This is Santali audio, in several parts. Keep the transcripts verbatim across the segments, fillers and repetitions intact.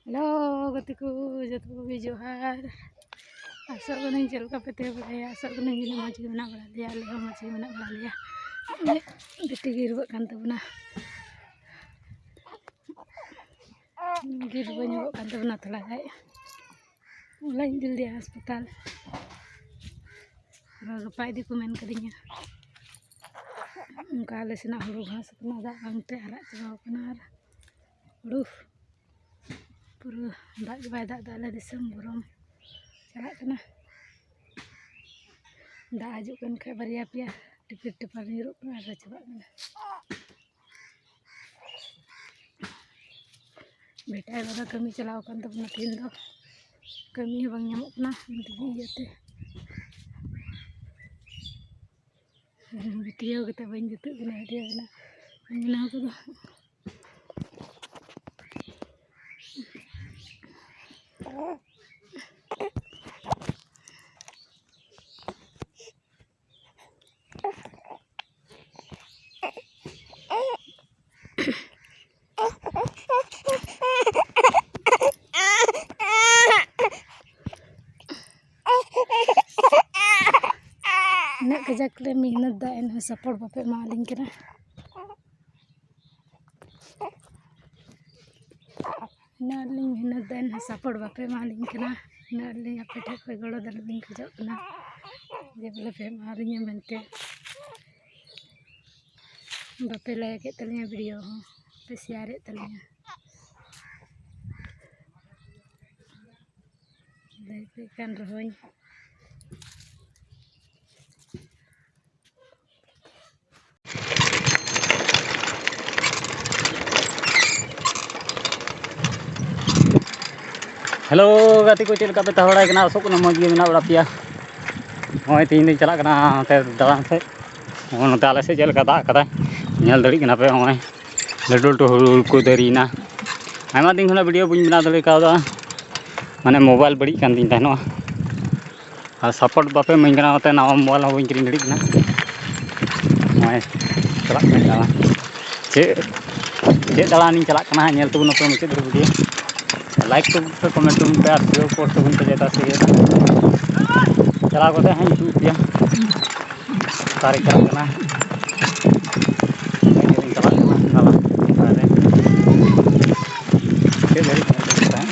ᱦᱮᱞᱳ ᱜᱟᱛᱮ ᱠᱚ, ᱡᱚᱛᱚ ᱠᱚᱜᱮ ᱡᱚᱦᱟᱨ᱾ ᱟᱥᱚᱜ ᱠᱟᱹᱱᱟᱹᱧ ᱪᱮᱫ ᱞᱮᱠᱟ ᱯᱮ ᱛᱟᱦᱮᱸ ᱵᱟᱲᱟᱭᱟ, ᱟᱥᱚᱜ ᱠᱟᱹᱱᱟᱹᱧ ᱡᱟᱹᱱᱤᱡ ᱢᱚᱡᱽ ᱜᱮ ᱢᱮᱱᱟᱜ ᱵᱟᱲᱟ ᱞᱮᱭᱟ, ᱟᱞᱮ ᱦᱚᱸ ᱢᱚᱡᱽ ᱜᱮ ᱢᱮᱱᱟᱜ ᱵᱟᱲᱟ ᱞᱮᱭᱟ᱾ ᱵᱤᱴᱤ ᱜᱮ ᱨᱩᱣᱟᱹᱜ ᱠᱟᱱ ᱛᱟᱵᱚᱱᱟ, ᱜᱮ ᱨᱩᱣᱟᱹ ᱧᱚᱜᱚᱜ ᱠᱟᱱ ᱛᱟᱵᱚᱱᱟ ᱛᱷᱚᱲᱟ ᱜᱟᱱ᱾ ᱚᱱᱟᱧ ᱤᱫᱤ ᱞᱮᱫᱮᱭᱟ ᱦᱟᱥᱯᱟᱛᱟᱞ᱾ ᱟᱨ ᱜᱟᱯᱟ ᱤᱫᱤ ᱠᱚ ᱢᱮᱱ ᱠᱟᱫᱤᱧᱟ᱾ ᱚᱱᱠᱟ ᱟᱞᱮ ᱥᱮᱱᱟᱜ ᱦᱩᱲᱩ ᱜᱷᱟᱥ ᱠᱟᱱᱟ, ᱫᱟᱜ ᱵᱟᱝᱛᱮ ᱟᱨᱟᱜ ᱪᱟᱵᱟᱣ ᱠᱟᱱᱟ᱾ ᱟᱨ ᱦᱩᱲᱩ ᱯᱩᱨᱟᱹ ᱫᱟᱜ ᱜᱮ ᱵᱟᱭ ᱫᱟᱜ ᱮᱫᱟ, ᱟᱞᱮ ᱫᱤᱥᱚᱢ ᱜᱚᱨᱚᱢ ᱪᱟᱞᱟᱜ ᱠᱟᱱᱟ᱾ ᱫᱟᱜ ᱦᱤᱡᱩᱜ ᱠᱟᱱ ᱠᱷᱟᱡ ᱵᱟᱨᱭᱟ ᱯᱮᱭᱟ ᱴᱤᱯᱤᱨ ᱴᱤᱯᱟᱨ ᱧᱩᱨᱩᱜ ᱠᱟᱱᱟ ᱟᱨ ᱪᱟᱵᱟᱜ ᱠᱟᱱᱟ᱾ ᱵᱮᱴᱟ ᱫᱟᱫᱟ ᱠᱟᱹᱢᱤ ᱪᱟᱞᱟᱣ ᱟᱠᱟᱱ ᱛᱟᱵᱚᱱᱟ ᱛᱮᱦᱮᱧ ᱫᱚ, ᱠᱟᱹᱢᱤ ᱦᱚᱸ ᱵᱟᱝ ᱧᱟᱢᱚᱜ ᱠᱟᱱᱟ ᱩᱱᱤ ᱤᱭᱟᱹᱛᱮ᱾ ᱵᱤᱴᱤᱭᱟᱹᱣ ᱠᱟᱛᱮ ᱵᱟᱹᱧ ᱡᱩᱛᱩᱜ ᱠᱟᱱᱟ ᱵᱤᱴᱤᱭᱟᱹᱣ ᱠᱟᱱᱟ ᱵᱮᱱᱟᱣ ᱠᱚᱫᱚ᱾ ᱩᱱᱟᱹᱜ ᱠᱟᱡᱟᱠ ᱞᱮ ᱢᱮᱦᱱᱚᱛ ᱫᱟ, ᱮᱱᱦᱚᱸ ᱥᱟᱯᱳᱨᱴ ᱵᱟᱯᱮ ᱮᱢᱟᱣᱟᱞᱤᱧ ᱠᱟᱱᱟ᱾ ᱩᱱᱟᱹᱜ ᱞᱤᱧ ᱢᱮᱦᱱᱚᱛ ᱫᱟ, ᱮᱱᱦᱚᱸ ᱥᱟᱯᱳᱨᱴ ᱵᱟᱯᱮ ᱮᱢᱟᱞᱤᱧ ᱠᱟᱱᱟ᱾ ᱩᱱᱟᱹᱜ ᱞᱤᱧ ᱟᱯᱮ ᱴᱷᱮᱱ ᱠᱷᱚᱱ ᱜᱚᱲᱚ ᱫᱟᱲᱮ ᱞᱤᱧ ᱠᱷᱚᱡᱚᱜ ᱠᱟᱱᱟ ᱡᱮ ᱵᱚᱞᱮ ᱯᱮ ᱮᱢᱟᱞᱤᱧᱟ ᱢᱮᱱᱛᱮ᱾ ᱵᱟᱯᱮ ᱞᱟᱭᱤᱠᱮᱫ ᱛᱟᱹᱞᱤᱧᱟ ᱵᱷᱤᱰᱤᱭᱳ ᱦᱚᱸ, ᱵᱟᱯᱮ ᱥᱮᱭᱟᱨᱮᱫ ᱛᱟᱹᱞᱤᱧᱟ᱾ ᱞᱟᱹᱭ ᱠᱮᱫ ᱠᱟᱱ ᱨᱮᱦᱚᱸᱧ᱾ ᱦᱮᱞᱳ ᱜᱟᱛᱮ ᱠᱚ, ᱪᱮᱫ ᱞᱮᱠᱟ ᱯᱮ ᱛᱟᱦᱮᱸ ᱵᱟᱲᱟᱭ ᱠᱟᱱᱟ? ᱟᱥᱚᱜ ᱠᱟᱱᱟ ᱢᱚᱡᱽ ᱜᱮ ᱢᱮᱱᱟᱜ ᱵᱟᱲᱟ ᱯᱮᱭᱟ᱾ ᱱᱚᱜᱼᱚᱭ ᱛᱮᱦᱮᱧ ᱫᱚᱧ ᱪᱟᱞᱟᱜ ᱠᱟᱱᱟ ᱦᱟᱱᱛᱮ ᱫᱟᱬᱟᱱ ᱥᱮᱫ᱾ ᱱᱚᱜᱼᱚᱭ ᱱᱚᱛᱮ ᱟᱞᱮ ᱥᱮᱫ ᱪᱮᱫ ᱞᱮᱠᱟ ᱫᱟᱜ ᱠᱟᱫᱟᱭ, ᱧᱮᱞ ᱫᱟᱲᱮᱭᱟᱜ ᱠᱟᱱᱟ ᱯᱮ᱾ ᱱᱚᱜᱼᱚᱭ ᱞᱟᱹᱴᱩ ᱞᱟᱹᱴᱩ ᱦᱩᱲᱩ ᱠᱚ ᱫᱟᱨᱮᱭᱮᱱᱟ᱾ ᱟᱭᱢᱟ ᱫᱤᱱ ᱠᱷᱚᱱᱟᱜ ᱵᱷᱤᱰᱤᱭᱳ ᱵᱟᱹᱧ ᱵᱮᱱᱟᱣ ᱫᱟᱲᱮ ᱠᱟᱣᱫᱟ, ᱢᱟᱱᱮ ᱢᱳᱵᱟᱭᱤᱞ ᱵᱟᱹᱲᱤᱡ ᱠᱟᱱ ᱛᱤᱧ ᱛᱟᱦᱮᱱᱚᱜᱼᱟ᱾ ᱟᱨ ᱥᱟᱯᱳᱨᱴ ᱵᱟᱯᱮ ᱤᱢᱟᱹᱧ ᱠᱟᱱᱟ, ᱚᱱᱟᱛᱮ ᱱᱟᱣᱟ ᱢᱳᱵᱟᱭᱤᱞ ᱦᱚᱸ ᱵᱟᱹᱧ ᱠᱤᱨᱤᱧ ᱫᱟᱲᱮᱭᱟᱜ ᱠᱟᱱᱟ᱾ ᱱᱚᱜᱼᱚᱭ ᱪᱟᱞᱟᱜ ᱠᱟᱹᱱᱟᱹᱧ ᱫᱟᱬᱟᱱ᱾ ᱪᱮᱫ, ᱪᱮᱫ ᱫᱟᱬᱟᱱᱤᱧ ᱪᱟᱞᱟᱜ ᱠᱟᱱᱟ ᱦᱟᱸᱜ, ᱧᱮᱞ ᱛᱟᱵᱚᱱ ᱯᱮ ᱢᱩᱪᱟᱹᱫ ᱫᱷᱟᱹᱵᱤᱡ ᱵᱷᱤᱰᱤᱭᱳ᱾ ᱞᱟᱭᱤᱠ ᱛᱟᱵᱚᱱ ᱯᱮ, ᱠᱚᱢᱮᱱᱴ ᱛᱟᱵᱚᱱ ᱯᱮ ᱟᱨ ᱥᱮᱭᱟᱨ ᱯᱳᱥᱴ ᱛᱟᱵᱚᱱ ᱯᱮ, ᱡᱮᱴᱟ ᱥᱮ ᱤᱭᱟᱹ ᱪᱟᱞᱟᱣ ᱠᱟᱛᱮ ᱦᱟᱸᱜ ᱤᱧ ᱩᱫᱩᱜ ᱟᱯᱮᱭᱟ ᱚᱠᱟᱨᱮ ᱪᱟᱞᱟᱜ ᱠᱟᱱᱟ᱾ ᱤᱧ ᱪᱟᱞᱟᱜ ᱠᱟᱱᱟ ᱫᱟᱬᱟᱱ ᱵᱟᱦᱨᱮ᱾ ᱪᱮᱫ ᱫᱷᱟᱹᱨᱤᱡ ᱧᱮᱞ ᱛᱟᱵᱚᱱ ᱯᱮ ᱦᱟᱸᱜ᱾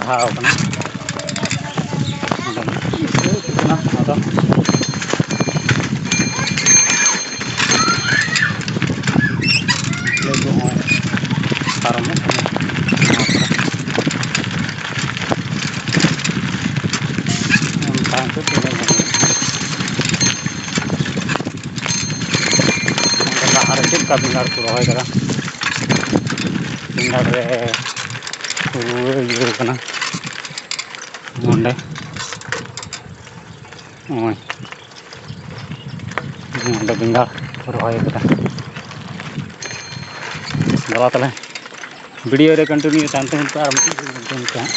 ᱜᱷᱟᱣ ᱠᱟᱱᱟ᱾ ᱟᱫᱚ ᱯᱟᱨᱚᱢᱚᱜ ᱠᱟᱱᱟ᱾ ᱚᱱᱠᱟ ᱦᱤᱥᱟᱹᱵ ᱛᱮ ᱧᱮᱞ ᱧᱟᱢᱚᱜ ᱠᱟᱱᱟ᱾ ᱚᱸᱰᱮ ᱞᱟᱦᱟ ᱨᱮ ᱪᱮᱫ ᱞᱮᱠᱟ ᱵᱮᱸᱜᱟᱲ ᱠᱚ ᱨᱚᱦᱚᱭ ᱠᱟᱫᱟ, ᱵᱮᱸᱜᱟᱲ ᱨᱮ ᱦᱩᱲᱩ ᱤᱭᱟᱹ ᱠᱟᱱᱟ᱾ ᱱᱚᱰᱮ, ᱱᱚᱜᱼᱚᱭ, ᱱᱚᱰᱮ ᱵᱮᱸᱜᱟᱲ ᱠᱚ ᱨᱚᱦᱚᱭ ᱠᱟᱫᱟ᱾ ᱫᱮᱞᱟ ᱛᱟᱦᱞᱮ, ᱵᱷᱤᱰᱤᱭᱳ ᱨᱮ ᱠᱚᱱᱴᱤᱱᱤᱭᱩ ᱛᱟᱦᱮᱱ ᱛᱟᱵᱚᱱ ᱯᱮ ᱟᱨ ᱢᱤᱫᱴᱤᱡ ᱵᱷᱤᱰᱤᱭᱳ ᱧᱮᱞ ᱯᱮ ᱦᱟᱸᱜ᱾